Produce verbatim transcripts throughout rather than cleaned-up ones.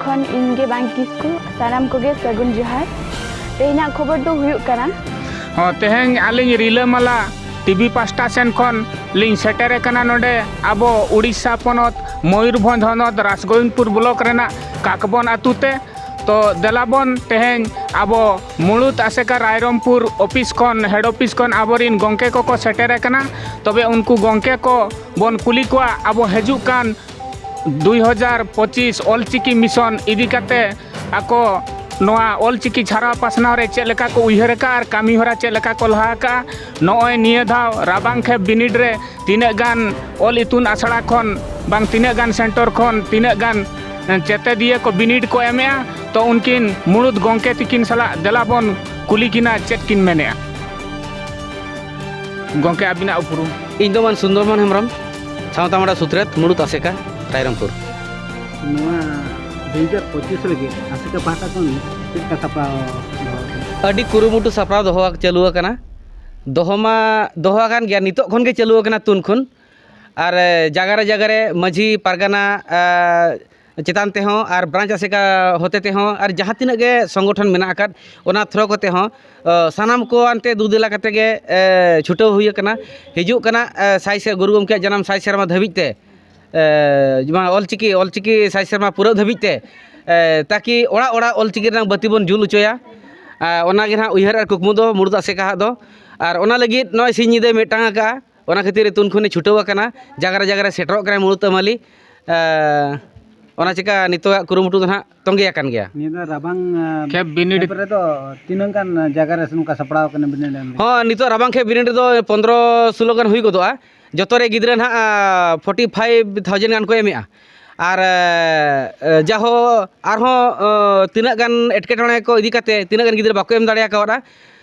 ᱠᱷᱚᱱ ᱤᱧ ᱜᱮ ᱵᱟᱝ ᱠᱤᱥᱠᱩ, ᱥᱟᱱᱟᱢ ᱠᱚᱜᱮ ᱥᱟᱹᱜᱩᱱ ᱡᱚᱦᱟᱨ᱾ ᱛᱮᱦᱮᱧᱟᱜ ᱠᱷᱚᱵᱚᱨ ᱫᱚ ᱦᱩᱭᱩᱜ ᱠᱟᱱᱟ, ᱦᱚᱸ, ᱛᱮᱦᱮᱧ ᱟᱹᱞᱤᱧ ᱨᱤᱞᱟᱹᱢᱟᱞᱟ ᱴᱤᱵᱷᱤ ᱯᱟᱥᱴᱟ ᱥᱮᱱ ᱠᱷᱚᱱ ᱞᱤᱧ ᱥᱮᱴᱮᱨ ᱟᱠᱟᱱᱟ ᱱᱚᱰᱮ ᱟᱵᱚ ᱩᱲᱤᱥᱥᱟ ᱯᱚᱱᱚᱛ ᱢᱚᱭᱩᱨᱵᱷᱚᱸᱡᱽ ᱦᱚᱱᱚᱛ ᱨᱟᱥᱜᱳᱵᱤᱱᱫᱯᱩᱨ ᱵᱞᱚᱠ ᱨᱮᱱᱟᱜ ᱠᱟᱠᱵᱚᱱ ᱟᱹᱛᱩ ᱛᱮ᱾ ᱛᱚ ᱫᱮᱞᱟ ᱵᱚᱱ ᱛᱮᱦᱮᱧ ᱟᱵᱚ ᱢᱩᱲᱩᱫ ᱟᱥᱮᱠᱟ ᱨᱟᱭᱨᱚᱝᱯᱩᱨ ᱚᱯᱷᱤᱥ ᱠᱷᱚᱱ, ᱦᱮᱰ ᱚᱯᱷᱤᱥ ᱠᱷᱚᱱ ᱟᱵᱚᱨᱤᱱ ᱜᱚᱢᱠᱮ ᱠᱚᱠᱚ ᱥᱮᱴᱮᱨ ᱟᱠᱟᱱᱟ᱾ ᱛᱚᱵᱮ ᱩᱱᱠᱩ ᱜᱚᱢᱠᱮ ᱠᱚ ᱵᱚᱱ ᱠᱩᱞᱤ ᱠᱚᱣᱟ ᱟᱵᱚ ᱦᱤᱡᱩᱜ ᱠᱟᱱ ᱫᱩᱭ ᱦᱟᱡᱟᱨ ᱯᱚᱸᱪᱤᱥ ᱚᱞᱪᱤᱠᱤ ᱢᱤᱥᱚᱱ ᱤᱫᱤ ᱠᱟᱛᱮ ᱟᱠᱚ ᱱᱚᱣᱟ ᱚᱞᱪᱤᱠᱤ ᱪᱷᱟᱨᱟᱣ ᱯᱟᱥᱱᱟᱣ ᱨᱮ ᱪᱮᱫ ᱞᱮᱠᱟ ᱠᱚ ᱩᱭᱦᱟᱹᱨ ᱟᱠᱟᱫᱼᱟ ᱟᱨ ᱠᱟᱹᱢᱤ ᱦᱚᱨᱟ ᱪᱮᱫ ᱞᱮᱠᱟ ᱠᱚ ᱞᱟᱦᱟ ᱟᱠᱟᱫᱼᱟ᱾ ᱱᱚᱜᱼᱚᱭ ᱱᱤᱭᱟᱹ ᱫᱷᱟᱣ ᱨᱟᱵᱟᱝ ᱠᱷᱮᱯ ᱵᱤᱱᱤᱰ ᱨᱮ ᱛᱤᱱᱟᱹᱜ ᱜᱟᱱ ᱚᱞ ᱤᱛᱩᱱ ᱟᱥᱲᱟ ᱠᱷᱚᱱ ᱵᱟᱝ ᱛᱤᱱᱟᱹᱜ ᱜᱟᱱ ᱥᱮᱱᱴᱚᱨ ᱠᱷᱚᱱ ᱛᱤᱱᱟᱹᱜ ᱜᱟᱱ ᱪᱮᱛᱮᱫᱤᱭᱟᱹ ᱠᱚ ᱵᱤᱱᱤᱰ ᱠᱚ ᱮᱢᱮᱜᱼᱟ᱾ ᱛᱚ ᱩᱱᱠᱤᱱ ᱢᱩᱲᱩᱫ ᱜᱚᱢᱠᱮ ᱛᱤᱠᱤᱱ ᱥᱟᱞᱟᱜ ᱫᱮᱞᱟ ᱵᱚᱱ ᱠᱩᱞᱤ ᱠᱤᱱᱟ ᱪᱮᱫ ᱠᱤᱱ ᱢᱮᱱᱮᱜᱼᱟ᱾ ᱜᱚᱢᱠᱮ, ᱟᱹᱵᱤᱱᱟᱜ ᱩᱯᱨᱩᱢ? ᱤᱧ ᱫᱚ ᱢᱟᱱ ᱥᱩᱱᱫᱚᱨᱢᱳᱦᱚᱱ ᱦᱮᱢᱵᱨᱚᱢ, ᱥᱟᱶᱛᱟ ᱢᱚᱲᱟ ᱥᱩᱛᱨᱮᱛ, ᱢᱩᱲᱩᱫ ᱟᱥᱮᱠᱟ, ᱨᱟᱭᱨᱚᱝᱯᱩᱨ᱾ ᱱᱚᱣᱟ ᱫᱩ ᱦᱟᱡᱟᱨ ᱯᱚᱸᱪᱤᱥ ᱞᱟᱹᱜᱤᱫ ᱟᱥᱮᱠᱟ ᱯᱟᱦᱴᱟ ᱠᱷᱚᱱ ᱪᱮᱫ ᱞᱮᱠᱟ ᱥᱟᱯᱲᱟᱣ ᱫᱚᱦᱚ ᱟᱠᱟᱱᱟ? ᱟᱹᱰᱤ ᱠᱩᱨᱩᱢᱩᱴᱩ ᱥᱟᱯᱲᱟᱣ ᱫᱚᱦᱚ ᱪᱟᱹᱞᱩ ᱟᱠᱟᱱᱟ᱾ ᱫᱚᱦᱚ ᱢᱟ ᱫᱚᱦᱚ ᱟᱠᱟᱱ ᱜᱮᱭᱟ, ᱱᱤᱛᱚᱜ ᱠᱷᱚᱱ ᱜᱮ ᱪᱟᱹᱞᱩ ᱟᱠᱟᱱᱟ ᱛᱩᱱ ᱠᱷᱚᱱ᱾ ᱟᱨ, ᱮ, ᱡᱟᱭᱜᱟ ᱨᱮ ᱡᱟᱭᱜᱟ ᱨᱮ ᱢᱟᱹᱡᱷᱤ ᱯᱟᱨᱜᱟᱱᱟ, ᱮ, ᱪᱮᱛᱟᱱ ᱛᱮᱦᱚᱸ ᱟᱨ ᱵᱨᱟᱧᱪ ᱟᱥᱮᱠᱟ ᱦᱚᱛᱮ ᱛᱮᱦᱚᱸ ᱟᱨ ᱡᱟᱦᱟᱸ ᱛᱤᱱᱟᱹᱜ ᱜᱮ ᱥᱚᱝᱜᱚᱴᱷᱚᱱ ᱢᱮᱱᱟᱜ ᱟᱠᱟᱫ, ᱚᱱᱟ ᱛᱷᱨᱳ ᱠᱚᱛᱮ ᱦᱚᱸ, ᱮ, ᱥᱟᱱᱟᱢ ᱠᱚ ᱟᱱᱛᱮ ᱫᱩ ᱫᱮᱞᱟ ᱠᱟᱛᱮ ᱜᱮ, ᱮ, ᱪᱷᱩᱴᱟᱹᱣ ᱦᱩᱭ ᱟᱠᱟᱱᱟ᱾ ᱦᱤᱡᱩᱜ ᱠᱟᱱᱟ, ᱮ, ᱥᱟᱭ ᱥᱮ-, ᱜᱩᱨᱩ ᱜᱚᱢᱠᱮᱭᱟᱜ ᱡᱟᱱᱟᱢ ᱥᱟᱭ ᱥᱮᱨᱢᱟ ᱫᱷᱟᱹᱵᱤᱡ ᱛᱮ, ᱮ, ᱡᱮᱢᱚᱱ ᱚᱞᱪᱤᱠᱤ, ᱚᱞᱪᱤᱠᱤ ᱥᱟᱭ ᱥᱮᱨᱢᱟ ᱯᱩᱨᱟᱹᱣ ᱫᱷᱟᱹᱵᱤᱡ ᱛᱮ, ᱮ, ᱛᱟᱠᱤ ᱚᱲᱟᱜ ᱚᱲᱟᱜ ᱚᱞᱪᱤᱠᱤ ᱨᱮᱱᱟᱜ ᱵᱟᱹᱛᱤ ᱵᱚᱱ ᱡᱩᱞ ᱦᱚᱪᱚᱭᱟ᱾ ᱮ, ᱚᱱᱟ ᱜᱮ ᱱᱟᱦᱟᱜ ᱩᱭᱦᱟᱹᱨ ᱟᱨ ᱠᱩᱠᱢᱩ ᱫᱚ ᱢᱩᱲᱩᱫ ᱟᱥᱮᱠᱟ ᱦᱟᱜ ᱫᱚ᱾ ᱟᱨ ᱚᱱᱟ ᱞᱟᱹᱜᱤᱫ ᱱᱚᱜᱼᱚᱭ ᱥᱤᱧ ᱧᱤᱫᱟᱹᱭ ᱢᱤᱫᱴᱟᱝ ᱟᱠᱟᱜᱼᱟ᱾ ᱚᱱᱟ ᱠᱷᱟᱹᱛᱤᱨ ᱛᱩᱱ ᱠᱷᱚᱱᱮ ᱪᱷᱩᱴᱟᱹᱣ ᱟᱠᱟᱱᱟ, ᱡᱟᱭᱜᱟ ᱨᱮ ᱡᱟᱭᱜᱟ ᱨᱮ ᱥᱮᱴᱮᱨᱚᱜ ᱠᱟᱱᱟᱭ ᱢᱩᱲᱩᱫ ᱟᱹᱢᱟᱹᱞᱤ᱾ ᱮ, ᱚᱱᱟ ᱪᱤᱠᱟ ᱱᱤᱛᱚᱜᱟᱜ ᱠᱩᱨᱩᱢᱩᱴᱩ ᱫᱚ ᱱᱟᱦᱟᱜ ᱛᱚᱸᱜᱮ ᱟᱠᱟᱱ ᱜᱮᱭᱟ᱾ ᱱᱤᱭᱟᱹ ᱫᱚ ᱨᱟᱵᱟᱝ, ᱮ, ᱠᱷᱮᱯ ᱵᱤᱱᱤᱰ ᱠᱷᱮᱯ ᱨᱮᱫᱚ ᱛᱤᱱᱟᱹᱜ ᱜᱟᱱ ᱡᱟᱭᱜᱟ ᱨᱮ ᱱᱚᱝᱠᱟ ᱥᱟᱯᱲᱟᱣ ᱟᱠᱟᱱᱟ ᱵᱤᱱᱤᱰ ᱮᱢ ᱞᱟᱹᱜᱤᱫ? ᱦᱚᱸ, ᱱᱤᱛᱚᱜ ᱨᱟᱵᱟᱝ ᱠᱷᱮᱯ ᱵᱤᱱᱤᱰ ᱨᱮᱫᱚ ᱯᱚᱱᱫᱽᱨᱚ ᱥᱳᱞᱳ ᱜᱟᱱ ᱦᱩᱭ ᱜᱚᱫᱚᱜᱼᱟ᱾ ᱡᱚᱛᱚ ᱨᱮ ᱜᱤᱫᱽᱨᱟᱹ ᱱᱟᱦᱟᱜ, ᱟ, ᱯᱷᱳᱨᱴᱤ ᱯᱷᱟᱭᱤᱵᱷ ᱛᱷᱟᱣᱡᱮᱱᱰ ᱜᱟᱱ ᱠᱚ ᱮᱢᱮᱜᱼᱟ᱾ ᱟᱨ, ᱮ, ᱡᱟᱦᱳ ᱟᱨᱦᱚᱸ, ᱚ, ᱛᱤᱱᱟᱹᱜ ᱜᱟᱱ ᱮᱴᱠᱮᱴᱚᱬᱮ ᱠᱚ ᱤᱫᱤ ᱠᱟᱛᱮ ᱛᱤᱱᱟᱹᱜ ᱜᱟᱱ ᱜᱤᱫᱽᱨᱟᱹ ᱵᱟᱠᱚ ᱮᱢ ᱫᱟᱲᱮ ᱠᱟᱣᱫᱟ,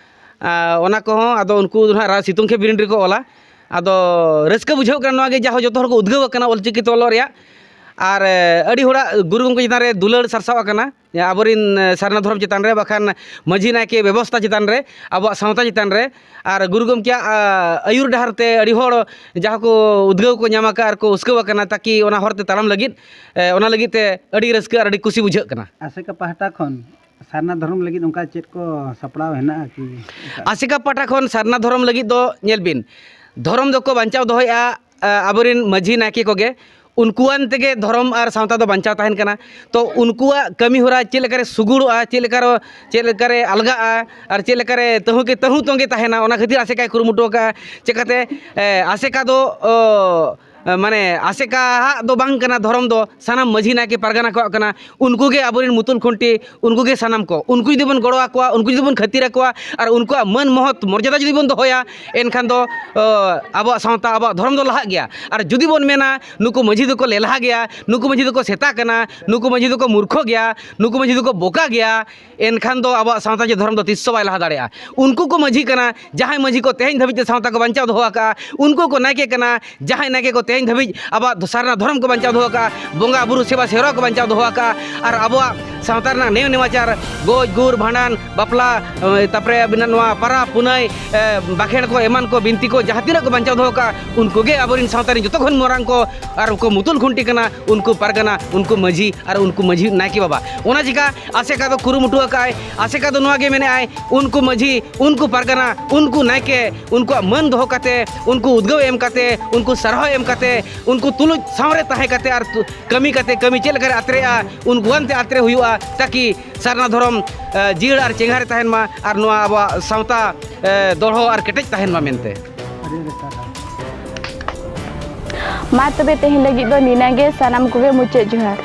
ᱟ, ᱚᱱᱟ ᱠᱚᱦᱚᱸ ᱟᱫᱚ ᱩᱱᱠᱩ ᱫᱚ ᱱᱟᱦᱟᱜ ᱨᱟ-, ᱥᱤᱛᱩᱝ ᱠᱷᱮᱯ ᱵᱤᱱᱤᱰ ᱨᱮᱠᱚ ᱚᱞᱟ᱾ ᱟᱫᱚ ᱨᱟᱹᱥᱠᱟᱹ ᱵᱩᱡᱷᱟᱹᱜ ᱠᱟᱱᱟ ᱱᱚᱣᱟ ᱜᱮ, ᱡᱟᱦᱳ ᱡᱚᱛᱚ ᱦᱚᱲ ᱠᱚ ᱩᱫᱽᱜᱟᱹᱣ ᱟᱠᱟᱱᱟ ᱚᱞᱪᱤᱠᱤ ᱛᱮ ᱚᱞᱚᱜ ᱨᱮᱭᱟᱜ᱾ ᱟᱨ ᱟᱹᱰᱤ ᱦᱚᱲᱟᱜ ᱜᱩᱨᱩ ᱜᱚᱢᱠᱮ ᱪᱮᱛᱟᱱ ᱨᱮ ᱫᱩᱞᱟᱹᱲ ᱥᱟᱨᱥᱟᱣ ᱟᱠᱟᱱᱟ, ᱟᱵᱚᱨᱤᱱ ᱥᱟᱨᱱᱟ ᱫᱷᱚᱨᱚᱢ ᱪᱮᱛᱟᱱ ᱨᱮ, ᱵᱟᱠᱷᱟᱱ ᱢᱟᱹᱡᱷᱤ ᱱᱟᱭᱠᱮ ᱵᱮᱵᱚᱥᱛᱷᱟ ᱪᱮᱛᱟᱱ ᱨᱮ, ᱟᱵᱚᱣᱟᱜ ᱥᱟᱶᱛᱟ ᱪᱮᱛᱟᱱ ᱨᱮ᱾ ᱟᱨ ᱜᱩᱨᱩ ᱜᱚᱢᱠᱮᱭᱟᱜ ᱟᱹᱭᱩᱨ ᱰᱟᱦᱟᱨ ᱛᱮ ᱟᱹᱰᱤ ᱦᱚᱲ ᱡᱟᱦᱟᱸ ᱠᱚ ᱩᱫᱽᱜᱟᱹᱣ ᱠᱚ ᱧᱟᱢ ᱟᱠᱟᱫ ᱟᱨ ᱠᱚ ᱩᱥᱠᱟᱹᱣ ᱟᱠᱟᱱᱟ, ᱛᱟᱠᱤ ᱚᱱᱟ ᱦᱚᱨ ᱛᱮ ᱛᱟᱲᱟᱢ ᱞᱟᱹᱜᱤᱫ, ᱚᱱᱟ ᱞᱟᱹᱜᱤᱫ ᱛᱮ ᱟᱹᱰᱤ ᱨᱟᱹᱥᱠᱟᱹ ᱟᱨ ᱟᱹᱰᱤ ᱠᱩᱥᱤ ᱵᱩᱡᱷᱟᱹᱜ ᱠᱟᱱᱟ᱾ ᱟᱥᱮᱠᱟ ᱯᱟᱦᱴᱟ ᱠᱷᱚᱱ ᱥᱟᱨᱱᱟ ᱫᱷᱚᱨᱚᱢ ᱞᱟᱹᱜᱤᱫ ᱚᱱᱠᱟ ᱪᱮᱫ ᱠᱚ ᱥᱟᱯᱲᱟᱣ ᱦᱮᱱᱟᱜᱼᱟ ᱠᱤ? ᱟᱥᱮᱠᱟ ᱯᱟᱦᱴᱟ ᱠᱷᱚᱱ ᱥᱟᱨᱱᱟ ᱫᱷᱚᱨᱚᱢ ᱞᱟᱹᱜᱤᱫ ᱫᱚ ᱧᱮᱞ ᱵᱤᱱ, ᱫᱷᱚᱨᱚᱢ ᱫᱚᱠᱚ ᱵᱟᱧᱪᱟᱣ ᱫᱚᱦᱚᱭᱮᱫᱼᱟ ᱟᱵᱚᱨᱮᱱ ᱢᱟᱹᱡᱷᱤ ᱱᱟᱭᱠᱮ ᱠᱚᱜᱮ᱾ ᱩᱱᱠᱩᱣᱟᱱ ᱛᱮᱜᱮ ᱫᱷᱚᱨᱚᱢ ᱟᱨ ᱥᱟᱶᱛᱟ ᱫᱚ ᱵᱟᱧᱪᱟᱣ ᱛᱟᱦᱮᱱ ᱠᱟᱱᱟ᱾ ᱛᱚ ᱩᱱᱠᱩᱣᱟᱜ ᱠᱟᱹᱢᱤ ᱦᱚᱨᱟ ᱪᱮᱫ ᱞᱮᱠᱟᱨᱮ ᱥᱩᱜᱩᱲᱚᱜᱼᱟ, ᱪᱮᱫ ᱞᱮᱠᱟᱨᱮ, ᱪᱮᱫ ᱞᱮᱠᱟᱨᱮ ᱟᱞᱜᱟᱜᱼᱟ, ᱟᱨ ᱪᱮᱫ ᱞᱮᱠᱟᱨᱮ ᱛᱟᱹᱦᱩ ᱠᱮ ᱛᱟᱹᱦᱩ ᱛᱚᱸᱜᱮ ᱛᱟᱦᱮᱱᱟ, ᱚᱱᱟ ᱠᱷᱟᱹᱛᱤᱨ ᱟᱥᱮᱠᱟᱭ ᱠᱩᱨᱩᱢᱩᱴᱩ ᱟᱠᱟᱫᱼᱟ᱾ ᱪᱮᱠᱟᱛᱮ ᱟᱥᱮᱠᱟ ᱫᱚ ᱢᱟᱱᱮ ᱟᱥᱮᱠᱟᱣᱟᱜ ᱫᱚ ᱵᱟᱝ ᱠᱟᱱᱟ ᱫᱷᱚᱨᱚᱢ ᱫᱚ, ᱥᱟᱱᱟᱢ ᱢᱟᱹᱡᱷᱤ ᱱᱟᱭᱠᱮ ᱯᱟᱨᱜᱟᱱᱟ ᱠᱚᱣᱟᱜ ᱠᱟᱱᱟ᱾ ᱩᱱᱠᱩ ᱜᱮ ᱟᱵᱚᱨᱮᱱ ᱢᱩᱛᱩᱞ ᱠᱷᱩᱱᱴᱤ, ᱩᱱᱠᱩ ᱜᱮ ᱥᱟᱱᱟᱢ ᱠᱚ᱾ ᱩᱱᱠᱩ ᱡᱩᱫᱤ ᱵᱚᱱ ᱜᱚᱲᱚ ᱟᱠᱚᱣᱟ, ᱩᱱᱠᱩ ᱡᱩᱫᱤ ᱵᱚᱱ ᱠᱷᱟᱹᱛᱤᱨ ᱟᱠᱚᱣᱟ ᱟᱨ ᱩᱱᱠᱩᱣᱟᱜ ᱢᱟᱹᱱ ᱢᱚᱦᱚᱛ ᱢᱚᱨᱡᱟᱫᱟ ᱡᱩᱫᱤ ᱵᱚᱱ ᱫᱚᱦᱚᱭᱟ, ᱮᱱᱠᱷᱟᱱ ᱫᱚ ᱟᱵᱚᱣᱟᱜ ᱥᱟᱶᱛᱟ, ᱟᱵᱚᱣᱟᱜ ᱫᱷᱚᱨᱚᱢ ᱫᱚ ᱞᱟᱦᱟᱜ ᱜᱮᱭᱟ᱾ ᱟᱨ ᱡᱩᱫᱤ ᱵᱚᱱ ᱢᱮᱱᱟ ᱱᱩᱠᱩ ᱢᱟᱹᱡᱷᱤ ᱫᱚᱠᱚ ᱞᱮᱞᱦᱟ ᱜᱮᱭᱟ, ᱱᱩᱠᱩ ᱢᱟᱹᱡᱷᱤ ᱫᱚᱠᱚ ᱥᱮᱛᱟ ᱠᱟᱱᱟ, ᱱᱩᱠᱩ ᱢᱟᱹᱡᱷᱤ ᱫᱚᱠᱚ ᱢᱩᱨᱠᱷᱚ ᱜᱮᱭᱟ, ᱱᱩᱠᱩ ᱢᱟᱹᱡᱷᱤ ᱫᱚᱠᱚ ᱵᱚᱠᱟ ᱜᱮᱭᱟ, ᱮᱱᱠᱷᱟᱱ ᱫᱚ ᱟᱵᱚᱣᱟᱜ ᱥᱟᱶᱛᱟ ᱪᱮ ᱫᱷᱚᱨᱚᱢ ᱫᱚ ᱛᱤᱥ ᱦᱚᱸ ᱵᱟᱭ ᱞᱟᱦᱟ ᱫᱟᱲᱮᱭᱟᱜᱼᱟ᱾ ᱩᱱᱠᱩ ᱠᱚ ᱢᱟᱹᱡᱷᱤ ᱠᱟᱱᱟ ᱡᱟᱦᱟᱸᱭ ᱢᱟᱹᱡᱷᱤ ᱠᱚ ᱛᱮᱦᱮᱧ ᱫᱷᱟᱹᱵᱤᱡ ᱛᱮ ᱥᱟᱶᱛᱟ ᱠᱚ ᱵᱟᱧᱪᱟᱣ ᱫᱚᱦᱚ ᱟᱠᱟᱫᱼᱟ᱾ ᱩᱱᱠᱩ ᱠᱚ ᱱᱟᱭᱠᱮ ᱠᱟᱱᱟ ᱡᱟᱦᱟᱸᱭ ᱱᱟᱭᱠᱮ ᱠᱚ ᱛᱮᱦᱮᱧ ᱫᱷᱟᱹᱵᱤᱡ ᱟᱵᱚᱣᱟᱜ ᱥᱟᱨᱱᱟ ᱫᱷᱚᱨᱚᱢ ᱠᱚ ᱵᱟᱧᱪᱟᱣ ᱫᱚᱦᱚ ᱟᱠᱟᱫᱼᱟ, ᱵᱚᱸᱜᱟ ᱵᱩᱨᱩ ᱥᱮᱵᱟ ᱥᱮᱨᱣᱟ ᱠᱚ ᱵᱟᱧᱪᱟᱣ ᱫᱚᱦᱚ ᱟᱠᱟᱫᱼᱟ, ᱟᱨ ᱟᱵᱚᱣᱟᱜ ᱥᱟᱶᱛᱟ ᱨᱮᱱᱟᱜ ᱱᱮᱭᱟᱢ ᱱᱮᱢᱟᱪᱟᱨ, ᱜᱚᱡ ᱜᱩᱨ ᱵᱷᱟᱸᱰᱟᱱ ᱵᱟᱯᱞᱟ, ᱛᱟᱨᱯᱚᱨᱮ ᱟᱹᱵᱤᱱᱟᱜ ᱱᱚᱣᱟ ᱯᱟᱨᱟᱵᱽ ᱯᱩᱱᱟᱹᱭ, ᱵᱟᱠᱷᱮᱲ ᱠᱚ ᱮᱢᱟᱱ ᱠᱚ ᱵᱤᱱᱛᱤ ᱠᱚ ᱡᱟᱦᱟᱸ ᱛᱤᱱᱟᱹᱜ ᱠᱚ ᱵᱟᱧᱪᱟᱣ ᱫᱚᱦᱚ ᱟᱠᱟᱫᱼᱟ, ᱩᱱᱠᱩ ᱜᱮ ᱟᱵᱚᱨᱮᱱ ᱥᱟᱶᱛᱟ ᱨᱮᱱ ᱡᱚᱛᱚ ᱠᱷᱚᱱ ᱢᱟᱨᱟᱝ ᱠᱚ ᱟᱨ ᱩᱱᱠᱩ ᱢᱩᱛᱩᱞ ᱠᱷᱩᱱᱴᱤ ᱠᱟᱱᱟ, ᱩᱱᱠᱩ ᱯᱟᱨᱜᱟᱱᱟ, ᱩᱱᱠᱩ ᱢᱟᱹᱡᱷᱤ ᱟᱨ ᱩᱱᱠᱩ ᱢᱟᱹᱡᱷᱤ ᱱᱟᱭᱠᱮ ᱵᱟᱵᱟ᱾ ᱚᱱᱟ ᱪᱤᱠᱟ ᱟᱥᱮᱠᱟ ᱫᱚ ᱠᱩᱨᱩᱢᱩᱴᱩ ᱟᱠᱟᱫᱼᱟᱭ, ᱟᱥᱮᱠᱟ ᱫᱚ ᱱᱚᱣᱟ ᱜᱮ ᱢᱮᱱᱮᱫᱼᱟᱭ, ᱩᱱᱠᱩ ᱢᱟᱹᱡᱷᱤ, ᱩᱱᱠᱩ ᱯᱟᱨᱜᱟᱱᱟ, ᱩᱱᱠᱩ ᱱᱟᱭᱠᱮ, ᱩᱱᱠᱩᱣᱟᱜ ᱢᱟᱹᱱ ᱫᱚᱦᱚ ᱠᱟᱛᱮ, ᱩᱱᱠᱩ ᱩᱫᱽᱜᱟᱹᱣ ᱮᱢ ᱠᱟᱛᱮ, ᱩᱱᱠᱩ ᱥᱟᱨᱦᱟᱣ ᱮᱢ ᱠᱟᱛᱮ, ᱩᱱᱠᱩ ᱛᱩᱞᱩᱡ ᱥᱟᱶᱨᱮ ᱛᱟᱦᱮᱸ ᱠᱟᱛᱮ ᱟᱨ ᱠᱟᱹᱢᱤ ᱠᱟᱛᱮ, ᱠᱟᱹᱢᱤ ᱪᱮᱫ ᱞᱮᱠᱟᱨᱮ ᱟᱛᱨᱮᱜᱼᱟ, ᱩᱱᱠᱩᱣᱟᱱ ᱛᱮ ᱟᱛᱨᱮ ᱦᱩᱭᱩᱜᱼᱟ, ᱛᱟᱠᱤ ᱥᱟᱨᱱᱟ ᱫᱷᱚᱨᱚᱢ ᱡᱤᱭᱟᱹᱲ ᱟᱨ ᱪᱮᱸᱜᱷᱟ ᱨᱮ ᱛᱟᱦᱮᱱ ᱢᱟ ᱟᱨ ᱱᱚᱣᱟ ᱟᱵᱚᱣᱟᱜ ᱥᱟᱶᱛᱟ ᱫᱚᱲᱦᱚ ᱟᱨ ᱠᱮᱴᱮᱡ ᱛᱟᱦᱮᱱ ᱢᱟ ᱢᱮᱱᱛᱮ᱾ ᱢᱟ ᱛᱚᱵᱮ ᱛᱮᱦᱮᱧ ᱞᱟᱹᱜᱤᱫ ᱫᱚ ᱱᱤᱱᱟᱹᱜ ᱜᱮ, ᱥᱟᱱᱟᱢ ᱠᱚᱜᱮ ᱢᱩᱪᱟᱹᱫ ᱡᱚᱦᱟᱨ᱾